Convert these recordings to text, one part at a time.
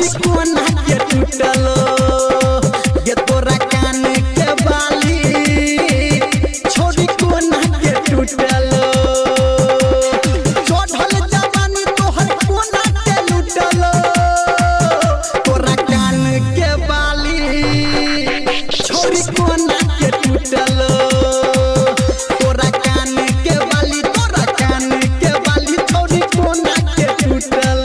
छोरी कोना के टूटल ये तोरा कान के बाली छोरी कोना के टूटल चढ़ल जवानी तोहर कोना के लूटल तोरा कान के बाली छोरी कोना के टूटल तोरा कान के बाली तोरा कान के बाली छोरी कोना के टूटल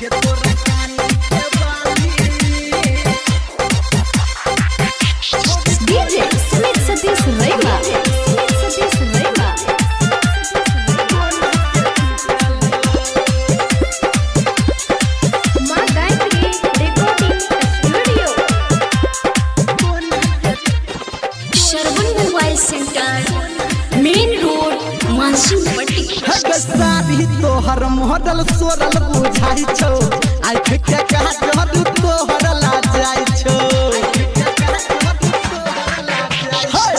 ये तोरा कान के बाली। DJ Sumit Satish Verma. Sumit Satish Verma. Maa Gayatri recording studio. Shravan mobile centre, main road, Mansinghpatti. Sari तोहर मोहरल सोरल बुझाइ छौ आँख के काजर तोहर लाजाइ छौ।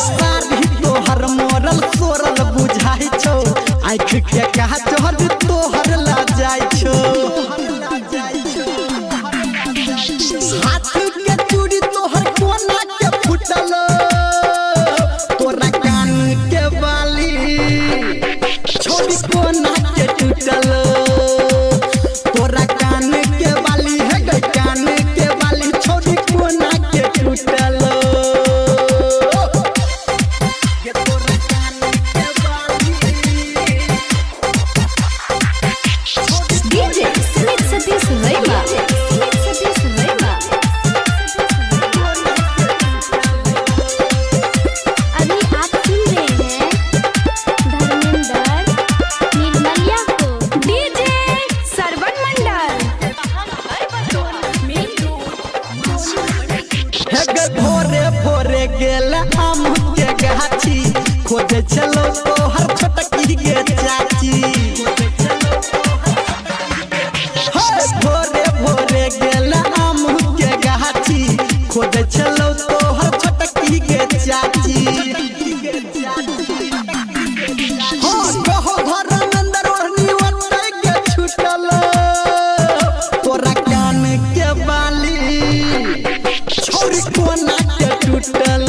साड़ी तोहर मोरल सोरल बुझाइ छौ आँख के काजर तोहर लाजाइ छौ। हाथ के चूड़ी तोहर कोना के फुटल तोरा कान के बाली छोरी कोना के टूटल तोरा कान के बाली है गई कान के बाली छोरी कोना के टूटल ये तोरा कान के बाली। DJ Sumit Satish Verma. Sumit Satish Verma. अभी आप सुन रहे हैं धर्मेंद्र निर्मलिया को। DJ Sarvan Mandal, main road, Mansinghpatti. हे गे भोरे भोरे गेल आम के गाछी खोजे चलो तोहर छोटकी गे चाची। हे भोरे भोरे गेल आम के गाछी खोजे चलो तोहर छोटकी गे चाची। हाँ कहो धर्मेंद्र ओढ़नी ओतै गे छूटल तोरा कान के बाली छोरी कोना के टूटल।